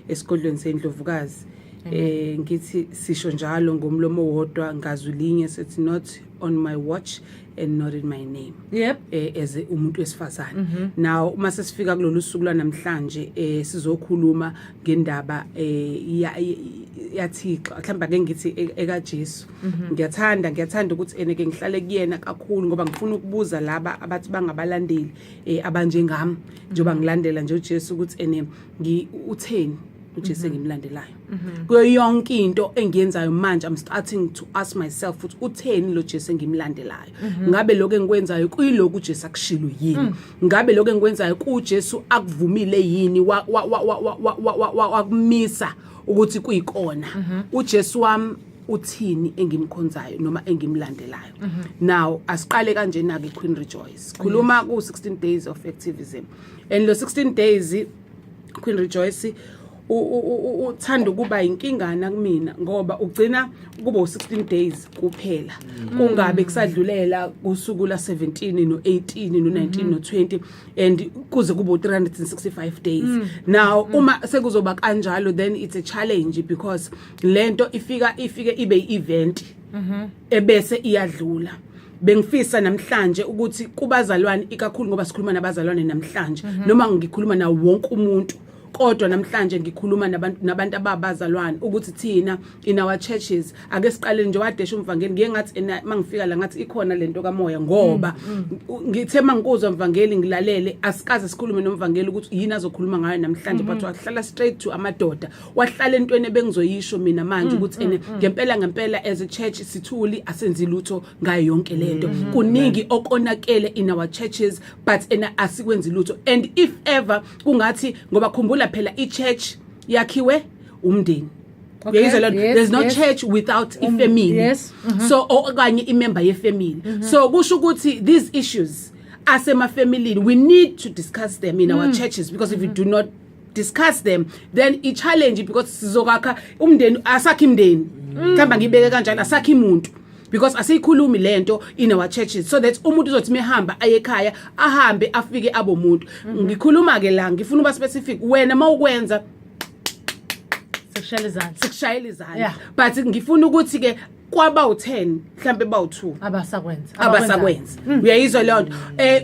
Esigodlweni sendlovukazi, ngithi sisho njalo ngomlomo wodwa, ngazwi linye, sithi not on my watch and not in my name. As umuntu wesifazane now, uma sesifika kulolu suku lwanamhlanje, sizokhuluma ngendaba yaThixo, mhlawumbe ake ngithi ekaJesu. Ngiyathanda ukuthi ene ke ngihlale kuyena kakhulu, ngoba ngifuna ukubuza laba abathi bangabalandeli abanjengami, njengoba ngilandela nje uJesu, ukuthi ene utheni uJesu engimlandelayo kuyo yonke into engiyenzayo manje. I'm starting to ask myself ukuthi utheni lo Jesu engimlandelayo? Ngabe lokho engikwenzayo kuyilokhu uJesu akushilo yini? Ngabe lokho engikwenzayo kuJesu akuvumile yini, wakumisa ukuthi kuyikona? UJesu wami uthini engimkhonzayo noma engimlandelayo? Now asiqale kanjena ke, Queen Rejoice, khuluma ku 16 days of activism, and lo 16 days, Queen Rejoice, uthanda ukuba inkingana kumina, ngoba ugcina kuba u16 days kuphela, kungabe kusadlulela kusuku la 17 no 18 no 19 no 20 and kuze kube u365 days. Now uma sekuzoba kanjalo, then it's a challenge, because lento ifika ifike ibe event ebese iyadlula. Bengifisa namhlanje ukuthi kubazalwane ikakhulu, ngoba sikhuluma nabazalwane namhlanje, noma ngikhuluma nawo wonke umuntu, kodwa namhlanje ngikhuluma nabantu ababazalwane, ukuthi thina in our churches ake siqale nje. Wadesha umvangeli, ngiye ngathi ena mangifika la, ngathi ikhona lento kamoya, ngoba ngithe mangikuzwa mvangeli, ngilalele, asikaze sikhulume nomvangeli ukuthi yini azokhuluma ngayo namhlanje, but wahlala straight to amadoda, wahlala entweni ebengizoyisho mina manje, ukuthi ene ngempela ngempela as a church sithuli, asenzi lutho ngayo yonke lento. Kuningi okonakele in our churches, but ena asikwenzi lutho. And if ever kungathi, ngoba khumbula phela, i-church yakhiwe umndeni. Uyayizwa lento? Yes. There's no church without ifamily. So okanye imember yefamily. So kusho ukuthi these issues asemafamilini, we need to discuss them in our churches, because if you do not discuss them, then i challenge, because sizokakha umndeni, asakhi imndeni, mhlawumbe ngibeke kanjalo, asakhi imuntu, because asiyikhulumi lento in our churches, so that umuntu uzothi mehamba aye ekhaya, ahambe afike abomuntu. Ngikhuluma ke la, ngifuna uba specific. Wena mawukwenza, Sekushayela izandla. Sekushayela izandla. But ngifuna ukuthi ke kwaba u10, mhlambe bawu2 abasakwenza. Abasakwenza. Uyayizwa leyo nto?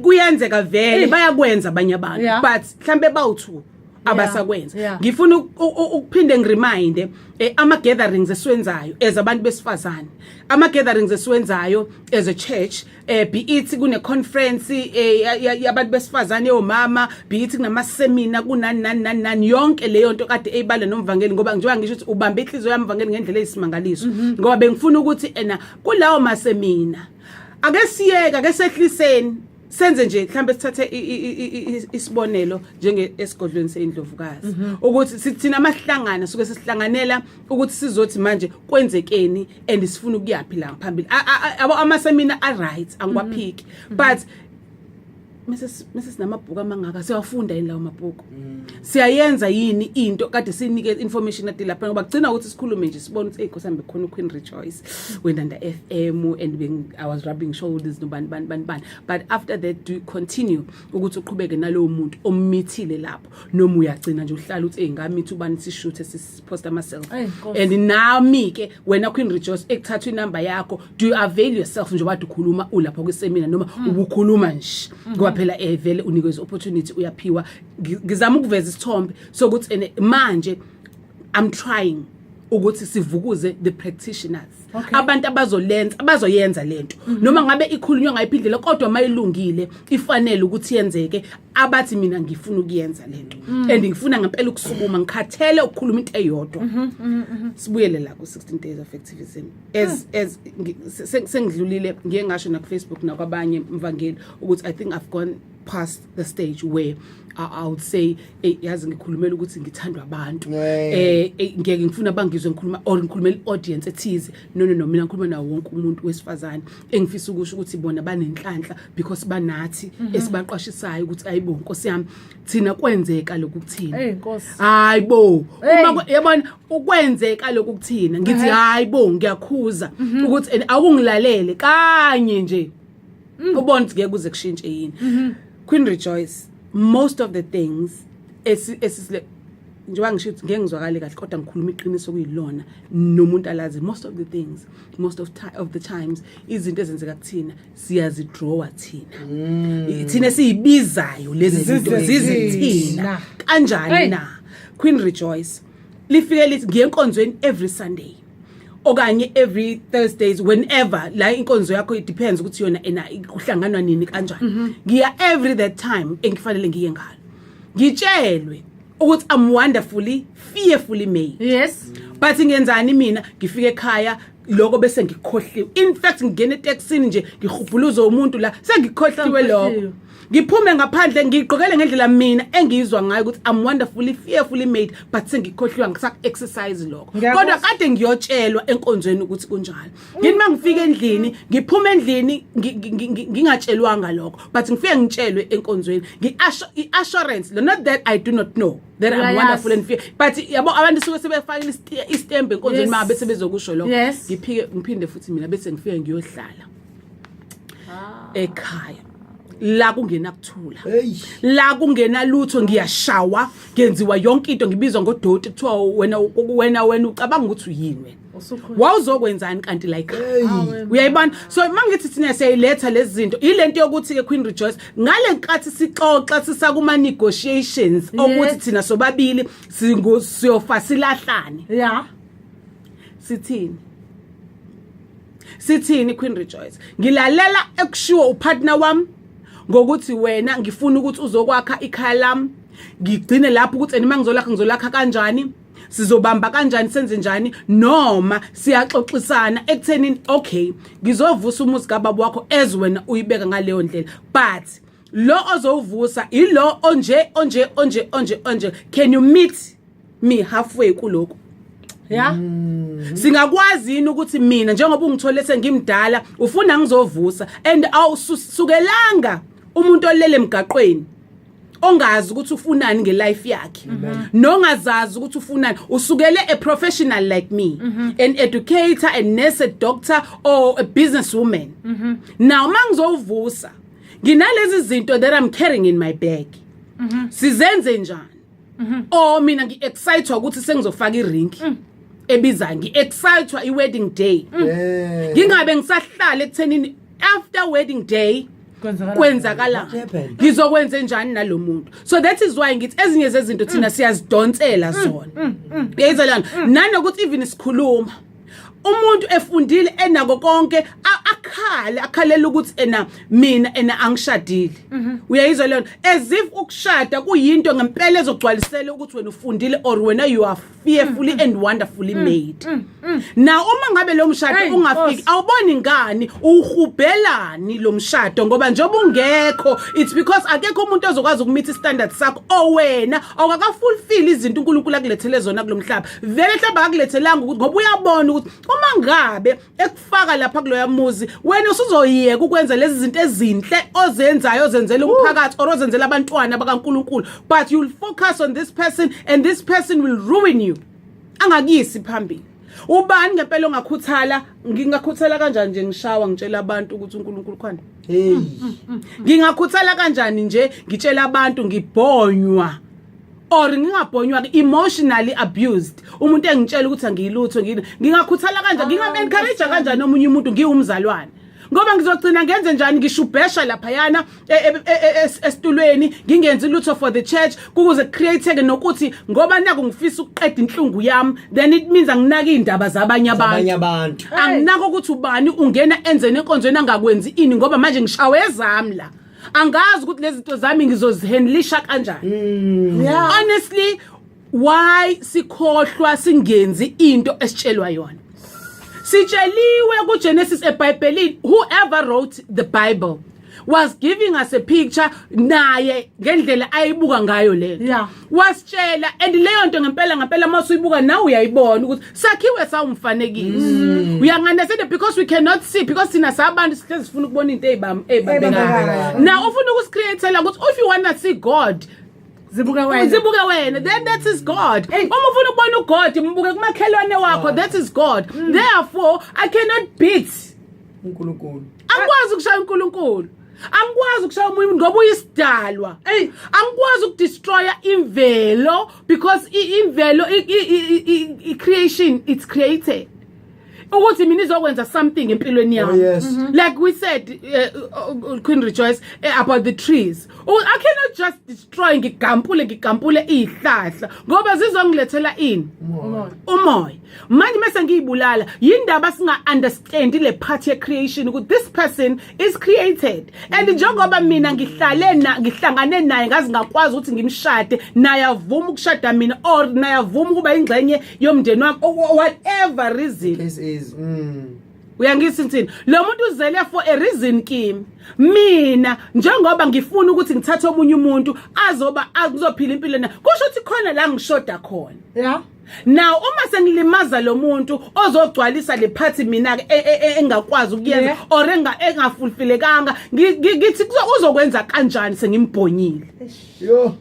Kuyenzeka vele, bayakwenza abanye abantu, but mhlambe bawu2 abasakwenza. Ngifuna ukuphinde ngiremind ama gatherings esiwenzayo as abantu besifazane, ama gatherings esiwenzayo as a church, be it kune conference yabantu besifazane, yomama, be it kunama seminar, kunani nani nani nani, yonke leyo nto kade eyibala nomvangeli, ngoba njengoba ngisho ukuthi ubambe inhliziyo yami mvangeli ngendlela eyisimangaliso, ngoba bengifuna ukuthi ena kulawo maseminar ake siyeke, ake sehliseni, senze nje mhlambe sithathe isibonelo njenge esigodlweni seyindlovukazi, ukuthi sithina amahlangana suke sesihlanganela ukuthi sizothi manje kwenzekeni and sifuna ukuyapi la phambili. Abo amasemina a right, angiwaphiki, but mase sinamabhuku amangaka, siyawafunda yini lawo mabhuku? Siyayenza yini into kade sinike information ade lapha? Ngoba kugcina ukuthi sikhulume nje, sibone ukuthi, hey Nkosi yami, bekhona uQueen Rejoice wendanda FM and I was rubbing shoulders nobani bani bani bani, but after that, do you continue ukuthi uqhubeke nalowo muntu omithile lapho, noma uyagcina nje uhlala uthi, hey, ngamithi ubani, sishuthe, sipost ama selfie? Ey, Nkosi. And nami ke, wena Queen Rejoice, ekuthathwa inamba yakho, do you avail yourself njengoba kade ukhuluma ulapha kwisemina, noma ubukhuluma nje ngoba phela vele unikezwe opportunity, uyaphiwa? Ngizama ukuveza isithombe sokuthi ene manje I'm trying ukuthi sivukuze the practitioners, abantu abazolenza, abazoyenza lento, noma ngabe ikhulunywa ngayiphi indlela, kodwa mayilungile, ifanele ukuthi yenzeke, abathi mina ngifuna ukuyenza lento and ngifuna ngempela ukusukuma, ngikhathele ukukhuluma into eyodwa. Sibuyele la ku 16 days of activism. As sengidlulile, ngiye ngasho na ku Facebook nakwabanye, mvangeli, ukuthi I think I've gone past the stage where I would say, hey, yazi ngikhulumela ukuthi ngithandwa abantu, ngeke ngifuna bangizwe ngikhuluma or ngikhulumela audience ethize. No, no, no, mina ngikhuluma nawo wonke umuntu wesifazane, engifisa ukusho ukuthi bona banenhlanhla because banathi esibaqwashisayo ukuthi ayibo Nkosi yami, thina kwenzeka lokhu kuthina. Hey Nkosi. Hayibo. Hey. Uma yabona ukwenzeka lokhu kuthina, ngithi hayibo, ngiyakhuza ukuthi and awungilalele kanye nje, ubone ukuthi ngeke kuze kushintshe yini. Queen Rejoice, most of the things esisile Njengoba ngisho ukuthi ngeke ngizwakale kahle, kodwa ngikhuluma iqiniso kuyilona nomuntu alazi. Most of the things, most of the times, izinto ezenzeka kuthina siyazidrawa thina. Thina siyibizayo lezi zinto, zizithina kanjani? Hey. Na Queen Rejoice, lifike lithi ngiye enkonzweni every Sunday okanye every Thursdays, whenever la inkonzo yakho, it depends ukuthi yona ena kuhlanganwa nini kanjani. Ngiya every that time engifanele ngiye ngalo, ngitshelwe ukuthi I'm wonderfully, fearfully made. But ngiyenzani mina? Ngifike ekhaya, lokho bese ngikhohliwe. In fact, ngingena eTaxini nje, ngihubhuluze umuntu la, sengikhohliwe lokho. Sengikhohliwe. Ngiphume ngaphandle, ngigqokele ngendlela mina engizwa ngayo ukuthi I'm wonderfully, fearfully made, but sengikhohliwe, ngisak exercise lokho. Ngiyakuzwa. Kodwa kade ngiyotshelwa enkonzweni ukuthi kunjalo. Ngithi mangifika endlini, ngiphuma endlini ngingatshelwanga lokho, but ngifike ngitshelwe enkonzweni, ngi-assurance, not that I do not know that I'm Uyayazi. wonderful and fear, but yabo, abantu suke sebefakile istembu enkonzweni, ma bese bezokusho lokho. Ngiphike, ngiphinde futhi mina bese ngifike ngiyohlala ekhaya la kungena kuthula, Hey. la kungena lutho. Ngiyashawa, ngenziwa yonke into, ngibizwa ngodoti, kuthiwa wena, wena, wena, ucabanga ukuthi uyini wena? Usukhulile. Wawuzokwenzani kanti la ekhaya? Hey. Uyayibona? So mangithi thina siyayiletha lezi zinto, ilento yokuthi ke, Queen Rejoice, ngale nkathi sixoxa sisakuma negotiations okuthi thina sobabili singu siyofa silahlane, sithini, sithini, Queen Rejoice? Ngilalela ekushiwo upartner wami ngokuthi wena ngifuna ukuthi uzokwakha ikhaya lami, ngigcine lapho ukuthi ena mangizolakha, ngizolakha kanjani, sizobamba kanjani, senze njani, noma siyaxoxisana ekuthenini, okay, ngizovusa umuzi kababa wakho as wena uyibeka ngaleyo ndlela, but lo ozowuvusa ilo onje, onje, onje, onje, onje. Can you meet me halfway kuloko? Singakwazi yini ukuthi mina, njengoba ungithole sengimdala, ufuna ngizovusa, and awusukelanga umuntu olele emgaqweni ongazi ukuthi ufunani ngelife yakhe, nongazazi ukuthi ufunani, usukele a professional like me, an educator, a nurse, a doctor or a businesswoman? Now mangizowuvusa, nginalezi zinto that I'm carrying in my bag, sizenze njani? Or mina ngi-excitwa ukuthi sengizofaka iring ebizayo, ngi-excitwa i-wedding day, ngingabe ngisahlala ekuthenini after wedding day Kwenzakala. Kwenzakala. What happened? Ngizokwenza njani nalo muntu? So that is why ngithi ezinye zezinto thina siyazidonsela zona, uyayizwa lana? Nanokuthi even sikhuluma, umuntu efundile, enako konke, akhale, akhalela ukuthi ena mina ena angishadile, uyayizwa leyo? As if ukushada kuyinto ngempela ezogcwalisela ukuthi wena ufundile or wena you are fearfully and wonderfully made. Now uma ngabe lo mshado Hey, ungafiki, Nkosi. awuboni ngani uhubhelani lo mshado? Ngoba njengoba ungekho, it's because akekho umuntu ozokwazi ukumeet istandard sakho, owena awukakafulfill izinto uNkulunkulu akulethele zona kulomhlaba. Vele mhlawumbe akakulethelanga ukuthi, ngoba uyabona ukuthi uma ngabe ekufaka lapha kuloya muzi, wena usuzoyeka ukwenza lezi zinto ezinhle ozenzayo, ozenzela umphakathi or ozenzela abantwana bakaNkulunkulu, but you'll focus on this person and this person will ruin you, angakuyisi phambili. Ubani ngempela ongakhuthala? Ngingakhuthala kanjani nje ngishawa, ngitshela abantu ukuthi uNkulunkulu khona? Hey. Ngingakhuthala kanjani nje ngitshela abantu, ngibhonywa or ngingabhonywa, emotionally abused, umuntu engitshela ukuthi angiyilutho? Ngingakhuthala kanjani? Ngingam-encourage kanjani omunye umuntu ngiwumzalwane? Ngoba ngizogcina ngenze njani? Ngishubhesha laphayana esitulweni, ngingenzi lutho for the church, kuze create nokuthi ngoba naku ngifisa ukuqeda inhlungu yami, then it means anginaki indaba zabanye Abanye abantu. abantu. Anginako ukuthi ubani ungena enzeni enkonzweni, angakwenzi ini, ngoba manje ngishawe ezami la, angazi ukuthi lezi zinto zami ngizozihandlisha kanjani. Honestly, why sikhohlwa, singenzi into esitshelwa yona? Sitsheliwe kuGenesis eBhayibhelini. Whoever wrote the Bible was giving us a picture naye ngendlela ayibuka ngayo lento. Wasitshela, and leyo nto ngempela ngempela masuyibuka nawe uyayibona ukuthi sakhiwe sawumfanekiso, uyangunderstand? Because we cannot see, because thina sabantu sihlezi sifuna ukubona into eyibambekayo. Eyibambekayo. Now ufuna ukusicreatela ukuthi if you wanna see God, Zibuke wena. Zibuke wena, then that is God. Uma ufuna ukubona uGod, mbuke kumakhelwane wakho, that is God. Therefore I cannot beat uNkulunkulu. Akwazi ukushaya uNkulunkulu. Angikwazi ukushaya omunye umuntu ngoba uyisidalwa. Eyi. Angikwazi ukudestroya imvelo because imvelo, i-creation, it's created ukuthi mina izokwenza something empilweni yami. Like we said, Queen Rejoice, about the trees. Oh, I cannot just destroy, ngigampule ngigampule izihlahla ngoba zizongilethela ini? Umoya. Umoya. Manje mase ngiyibulala, yindaba singa understand le part ye creation, ukuthi this person is created, and njengoba mina ngihlale na ngihlangane naye, ngazi ngakwazi ukuthi ngimshade naye, avuma ukushada mina, or naye avuma ukuba ingxenye yomndeni wami, or whatever reason. Case is. Uyangizwa nthini? Lo muntu uzele for a reason kimi. Mina njengoba ngifuna ukuthi ngithathe omunye umuntu azoba azophila impilo na, kusho ukuthi khona la ngishoda khona. Now uma sengilimaza lo muntu ozogcwalisa le part mina ke engakwazi ukuyenza or engafulfilekanga, ngithi uzokwenza kanjani sengimbhonyile? Yo.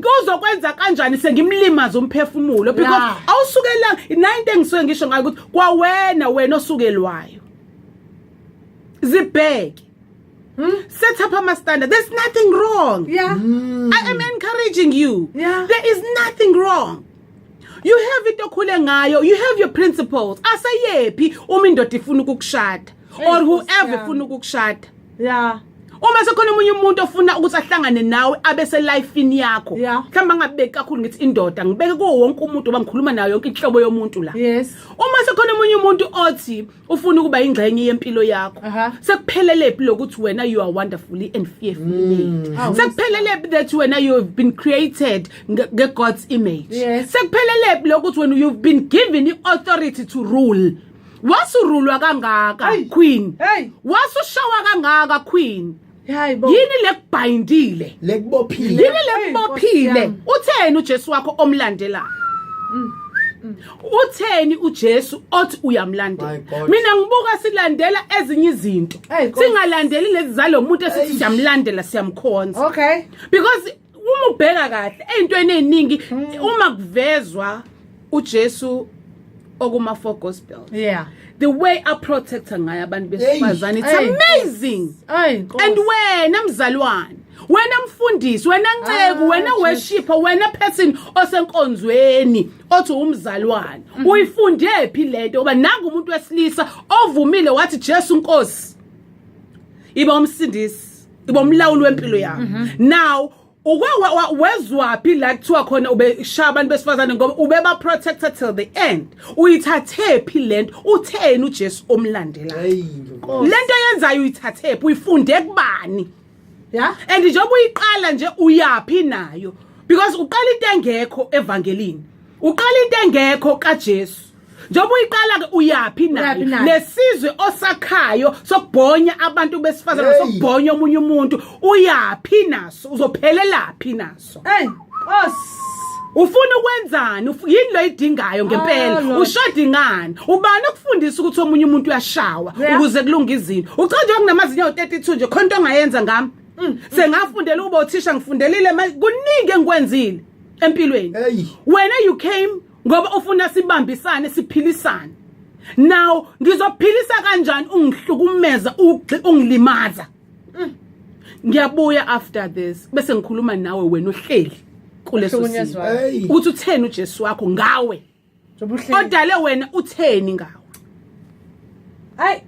Kuzokwenza kanjani sengimlimaza umphefumulo? Because awusukelanga na into engisuke ngisho ngayo ukuthi kwawena, wena osukelwayo, zibheke, set up ama standard. There's nothing wrong. I am encouraging you. There is nothing wrong. You have into okhule ngayo, you have your principles. Aseyephi uma indoda ifuna ukukushada or Nkosi whoever yami. ifuna ukukushada? Uma sekhona omunye umuntu ofuna ukuthi ahlangane nawe, abe selifini yakho, mhlawumbe angabeki kakhulu ngithi indoda, ngibeke kuwo wonke umuntu oba ngikhuluma nayo, yonke inhlobo yomuntu la. Uma sekhona omunye umuntu othi ufuna ukuba ingxenye yempilo yakho, sekuphelele phi lokuthi wena you are wonderfully and fearfully made? Awu. Sekuphelele phi that wena you have been created nge-God's image? Sekuphelele phi lokuthi wena you've been given i-authority to rule? Wasurulwa kangaka, Hey. queen. Hey. Wasushawa kangaka, queen. Hayi bo. Yini lekubhayindile? Lekubophile. Yini Hey, Nkosi lekubophile? yami. Utheni uJesu wakho omlandelayo? Utheni uJesu othi uyamlandela? My God. Mina ngibuka silandela ezinye izinto, Hey, Nkosi. singalandeli lezi zalomuntu esithi Eish. siyamlandela, siyamkhonza. Because uma ubheka kahle ey'ntweni ey'ningi, uma kuvezwa uJesu okuma four gospels, the way aprotecta ngayo abantu besifazane, it's Hey. amazing. Ay, Nkosi. And wena mzalwane, wena mfundisi, wena nceku, Ah, wena Jesu. worshipper, wena person osenkonzweni othi umzalwane, uyifunde phi lento? Ngoba nangu umuntu wesilisa ovumile wathi, "Jesu Nkosi, iba umsindisi, iba umlawuli wempilo yami." Now uke wezwaphi la kuthiwa khona ubeshaya abantu besifazane, ngoba ubeba protected till the end? Uyithathe phi lento? Utheni uJesu omlandelayo? Hey. Lento yenzayo uyithathe phi? Uyifunde kubani? And njengoba uyiqala nje, uyaphi nayo? Because uqala into engekho evangelini, uqala into engekho kaJesu. Njengoba uyiqala ke, uyaphi nayo? Uyaphi nayo? Lesizwe osakhayo sokubhonya abantu besifazane, sokubhonya omunye umuntu, uyaphi naso? Uzophelelaphi naso? Hey, Nkosi. Ufuna ukwenzani? Yini lo idingayo ngempela? Ah, Lord. Ushoda ingani? Ubani okufundisa ukuthi omunye umuntu uyashawa ukuze kulunge izinto? Ucela nje kunamazinyo awu-32 nje, khona into ongayenza ngami? Sengafundela ukuba uthisha, ngifundelile, kuningi engikwenzile empilweni. Hey. Wena you came ngoba ufuna sibambisane, siphilisane. Now ngizophilisa kanjani ungihlukumeza, ungilimaza? Ngiyabuya after this bese ngikhuluma nawe, wena ohleli kuleso simo, Ohlukunyezwayo. Hey. ukuthi utheni uJesu wakho ngawe, Njengoba uhleli. odale wena, utheni ngawe? Hayi.